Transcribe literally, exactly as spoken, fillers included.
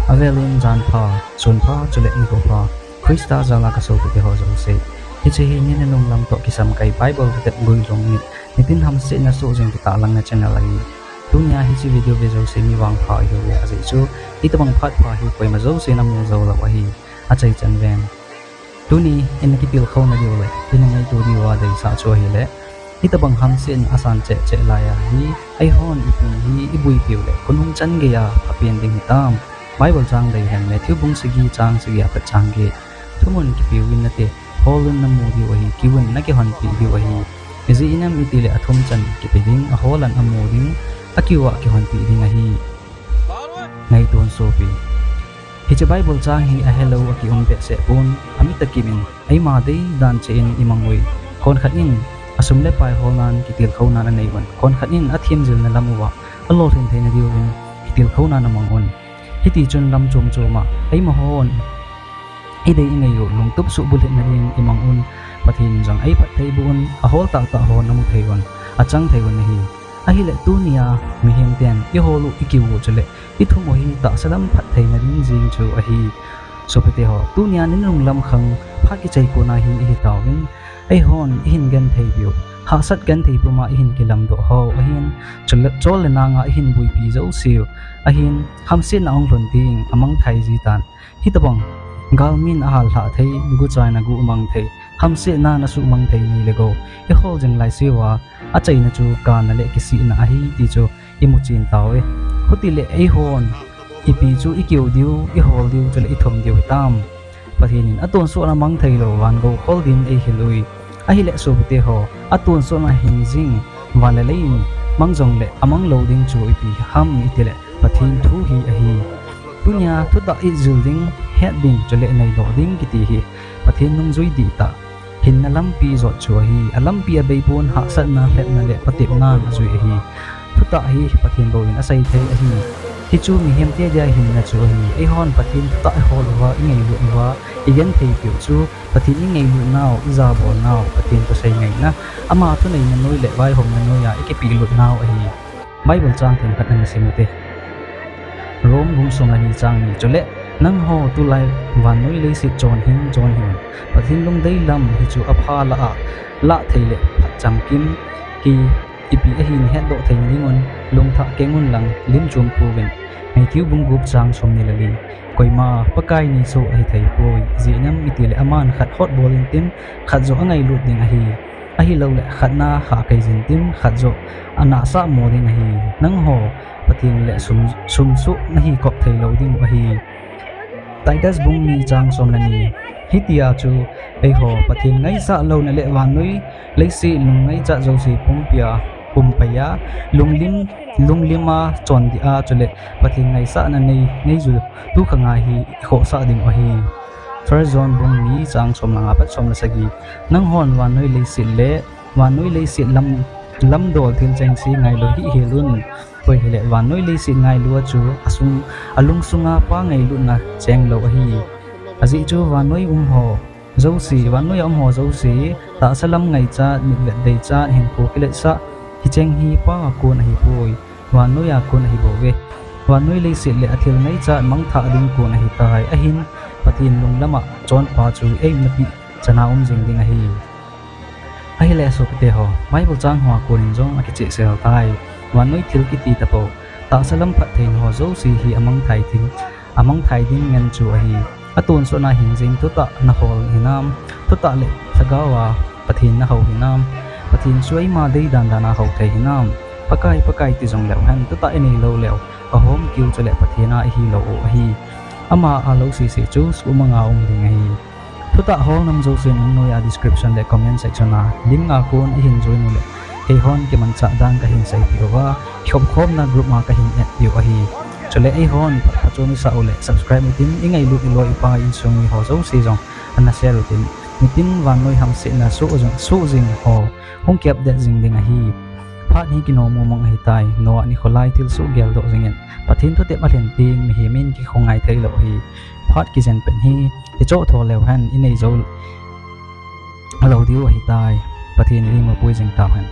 Avelin jan pha, sun pha, chule nikho pha, Christa jal a ka sopite ho jouse. Hiche hi ni nunung lam toh kisam kei Bible tep guilhung ni, nitin hamsetna soh jing kitahlang na channel ahi. Tunia hiche video ve jouse mi vangpha ihiuve, ajeh chu hitobang phat pha hi koima jousen amu jou lou ahi. Achaichan ven. Tuni in na kitilkhouna diu le, in na ngaito diu a deisah chu ahile, hitobang hamsetna asan cheh cheh lai a hi, eihon ipi hi iboipiu le, khonung chan gei a phapen ding hitam. Bible chang dei hen, Matthew bung sagi chang sagi apat chang get. Thumun kipeuvin nate, holun namu diu ahi, kiuvin nakihonpeh diu ahi. Ijeh inem itile athum chan kipe ding, aholan amu ding, akiu a kihonpeh ding ahi. Ngaiton sopi. Hiche Bible chang hi ahelou akium behseh pon, ami takip in, eima dei dan cheh in imang uvin. Konkhat in, asum le pai holnan kitilkhounan anei uvin. Konkhat in, athemjilna lam uva, alolhin theina diuvin, kitilkhounan amang uvin. Hitichun lam chom chom a, eimahon idei ingaiu, lungtup suhbulhitna ding imang un, Pathen in jong eiphattheiboh un, ahol tahtah hon amu thei uvin, achang thei uvin ahi. Ahile tunia mihem ten ihol u, ikiu u chule ithum u hi tahsa lam phattheina ding jeng chu ahi. Sopite ho, tunia ni nunung lam khang phat kichai kon a hin ihi tauvin, eihon ihin genthei piu, hahsat genthei puma ihin kilamdoh hou ahin, chule chol le nang a ihin boipi jouseu ahin, hamsetna ahung lhun ding amangthai jitan. Hitobang galmin ahallhah thei, guchaina gu mang thei, hamsetna nasuhmang thei ni le gou ihol jing laiseuva, achaina chu kana le kisihna ahi ti chu imuchen tauve. Hutile eihon ipi chu ikiu diu, ihol diu chule ithum diu hitam. Pathen in atonsotna mang theilou van gou khol din eihil ui. Ahile sopite ho, atonsotna hing jing van le lei in mang jongle amang lou ding chu ipi ham itile Pathen thu hi ahi. Tunia thutah ijil ding, het ding chule neidoh ding kiti hi Pathen nungjui dihtah hinna lampi jot chu ahi. Alampi abeipon, hahsatna, lhepna le patepnan ajui ahi. Thutah hi Pathen bouvin asei thei ahi. Hichu mihemte dia hinna chu ahi. Eihon Pathen thutah ihol uva, ingailut uva, igenthei piu chu Pathen ingailut nau, ijabolnau, Pathen thusei ngaina, ama thuneina noi le vaihomna noi a ikipehlut nau ahi. Bible chang themkhat ana sim ute. Rome bung som le ni chang ni, chule nangho tulai vannoi leiset chonhing chonhing un, Pathen lungdei lam hichu apha lah a, lah thei le phat chamkim hi ipi ahi nahetdoh theina dingun, lungthah keng unlang lim chom pouvin. Matthew bung gup chang som ni le li. Koima Pakai ni soh ahithei poi, ijeh inem itile aman khat hotbol intin, khat joh angailut ding ahi. Ahiloule khatna hahkei jintin, khat joh anahsah mo ding ahi. Nangho Pathen le sum, sumsoh nahikop theilou dingu ahi. Titus bung ni chang som le ni. Hitia chu eiho Pathen ngaisah louna le vannoi leiset lung ngaichat jouse pumpia pumpaiya, lunglim, lunglima chondih a chule Pathen ngaisahna nei, neiju tukhanga hi ikhohsah dingu ahi. First John bung ni chang som le nga pat som le sagi. Nanghon vannoi leiset le vannoi leiset lam, lamdol thil chengse ngailu hih helun. Koi hile vannoi leiset ngailu a chu asung, alung sunga Pa ngailutna chenglou ahi. Ajeh chu vannoi umho jouse, vannoi a umho jouse, tahsa lam ngaichat, mitvet deichat, hinkho kiletsah, hicheng hi Pa a kon ahipoi, vannoi a kon ahibouve. Vannoi leiset le athil ngaichat mangthah ding kon ahitai, ahin Pathen lunglam a chonpa chu eima tihchana um jing ding ahi. Ahile sopite ho, Bible chang hoa konin jong akichehsel tai. Vannoi thil kiti tapou, tahsa lam phattheina ho jouse hi amangthai ding, amangthai ding ngen chu ahi. Atonsotna hing jing thutah nahol hinam, thutah le lhagao a Pathen nahou hinam, Pathen chu eima deidan dan a hou thei hinam, Pakai, Pakai ti jongleu hen, thutah inei lou leu, ahom kiu chule Pathen a ihilou u ahi. Ama a lou sese chu sumanga um ding ahi. Thutah holnam jousen nungnoi a description le comment section a link a kon ihin join u le, keihon kimanchah dan kahin seipeh uva, ikhopkhomna group a kahin add peh u ahi. Chule eihon phat, phatchom isah u le subscribe utin, ingailut iloi ipai insung mi ho jouse jong ana share utin, nitin vannoi hamsetna soh jing, soh jing ho hung kiupdate jing ding ahi. Phat hi kinom mong mong ahitai, Noah nikho lai thilsoh geldoh jingin, Pathen thutep alhin teng mihem in kikhongai theilou ahi. Phat kijen pen hi ichoh tho leu hen, inei jou lou diu ahitai. Pathen in eimapui jing tauhen.